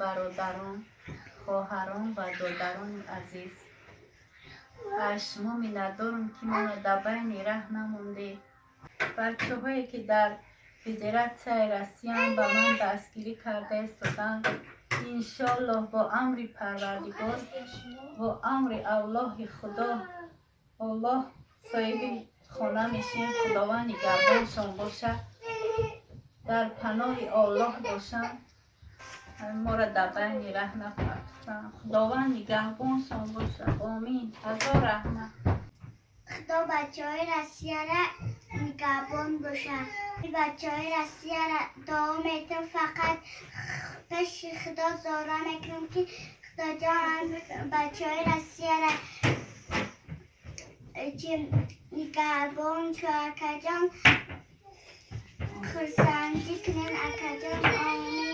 Бародарон, хоҳарон ва додарони азиз, аз шумо миннатдорам, ки моро дар байни раҳ намондед. Бачаҳое, ки дар Федератсияи Россияам ба ман дастгирӣ карда истоданд, иншоллоҳ, бо амри Парвардигор, бо амри Аллоҳи Худо, Аллоҳ, соҳиби хона мешем. Худованд нигаҳбоншон бошад, дар паноҳи Аллоҳ бошанд, моро дар байни раҳ напартофтанд. Худованд нигаҳбоншон бошад. Омин, ҳазор раҳмат. Худо бачаҳои Россияра нигаҳбон бошад. Бачаҳои Россияра дуо метам, фақат пеши Худо зора мекунам, ки Худоҷон, бачаҳои Россияра нигаҳбон шо, акаҷон, хурсандӣ кунен, акаҷон. Омин.